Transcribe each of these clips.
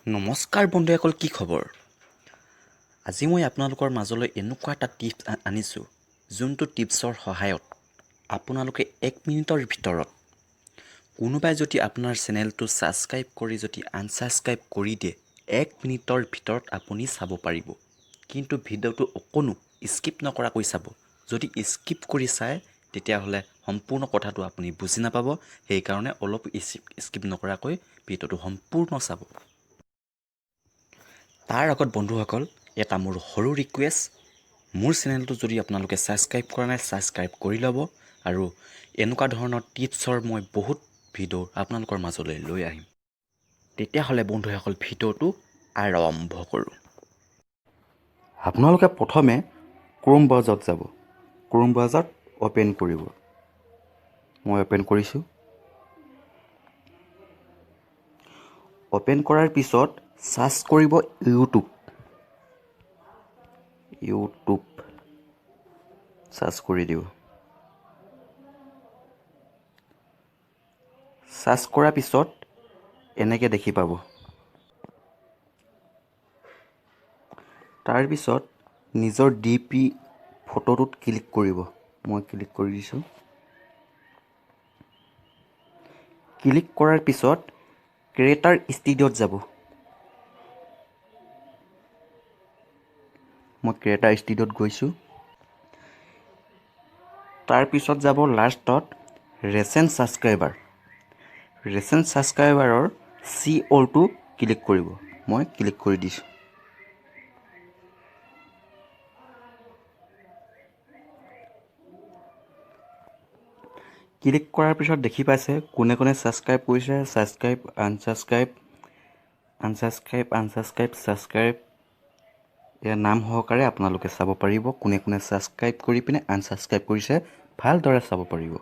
নমস্কাৰ বন্ধুসকল, কি খবৰ? আজি মই আপোনালোকৰ মাজলৈ এনেকুৱা এটা টিপছ আনিছোঁ, যোনটো টিপছৰ সহায়ত আপোনালোকে 1 মিনিটৰ ভিতৰত কোনোবাই যদি আপোনাৰ চেনেলটো ছাবস্ক্ৰাইব কৰি যদি আনছাবস্ক্ৰাইব কৰি দিয়ে, 1 মিনিটৰ ভিতৰত আপুনি চাব পাৰিব। কিন্তু ভিডিঅ'টো অকণো স্কিপ নকৰাকৈ চাব। যদি স্কিপ কৰি চায়, তেতিয়াহ'লে সম্পূৰ্ণ কথাটো আপুনি বুজি নাপাব। সেইকাৰণে অলপ স্কিপ নকৰাকৈ ভিডিঅ'টো সম্পূৰ্ণ চাব। তাৰ আগত বন্ধুসকল, এটা মোৰ সৰু ৰিকুৱেষ্ট। মোৰ চেনেলটো যদি আপোনালোকে ছাবস্ক্ৰাইব কৰা নাই, ছাবস্ক্ৰাইব কৰি ল'ব আৰু এনেকুৱা ধৰণৰ টিপছৰ মই বহুত ভিডিঅ' আপোনালোকৰ মাজলৈ লৈ আহিম। তেতিয়াহ'লে বন্ধুসকল, ভিডিঅ'টো আৰম্ভ কৰোঁ। আপোনালোকে প্ৰথমে ক্ৰোম ব্ৰাউজাৰত যাব। ক্ৰোম ব্ৰাউজাৰত অ'পেন কৰিব। মই অ'পেন কৰিছোঁ। অ'পেন কৰাৰ পিছত চাৰ্চ কৰিব ইউটিউব। ইউটিউব চাৰ্চ কৰি দিব। চাৰ্চ কৰাৰ পিছত এনেকৈ দেখি পাব। তাৰপিছত নিজৰ ডিপি ফটোটোত ক্লিক কৰিব। মই ক্লিক কৰি দিছোঁ। ক্লিক কৰাৰ পিছত ক্ৰিয়েটাৰ ষ্টুডিঅ'ত যাব। মই ক্ৰিয়েটাৰ ষ্টুডিঅ'ত গৈছোঁ। তাৰপিছত যাব লাষ্টত ৰেচেণ্ট ছাবস্ক্ৰাইবাৰ। ৰেচেণ্ট ছাবস্ক্ৰাইবাৰৰ চি অলটো ক্লিক কৰিব। মই ক্লিক কৰি দিছোঁ। ক্লিক কৰাৰ পিছত দেখি পাইছে কোনে কোনে ছাবস্ক্ৰাইব কৰিছে। Subscribe, unsubscribe, unsubscribe, unsubscribe, subscribe, ইয়াৰ নাম সহকাৰে আপোনালোকে চাব পাৰিব। কোনে কোনে ছাবস্ক্ৰাইব কৰি পিনে আনছাবস্ক্ৰাইব কৰিছে, ভালদৰে চাব পাৰিব।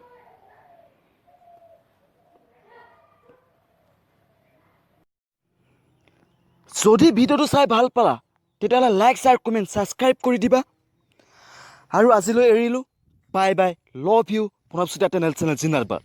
যদি ভিডিঅ'টো চাই ভাল পালা, তেতিয়াহ'লে লাইক, শ্বেয়াৰ, কমেণ্ট, ছাবস্ক্ৰাইব কৰি দিবা। আৰু আজিলৈ এৰিলোঁ। Bye bye, love you. Pranab Chutia channel জিন্দাবাদ।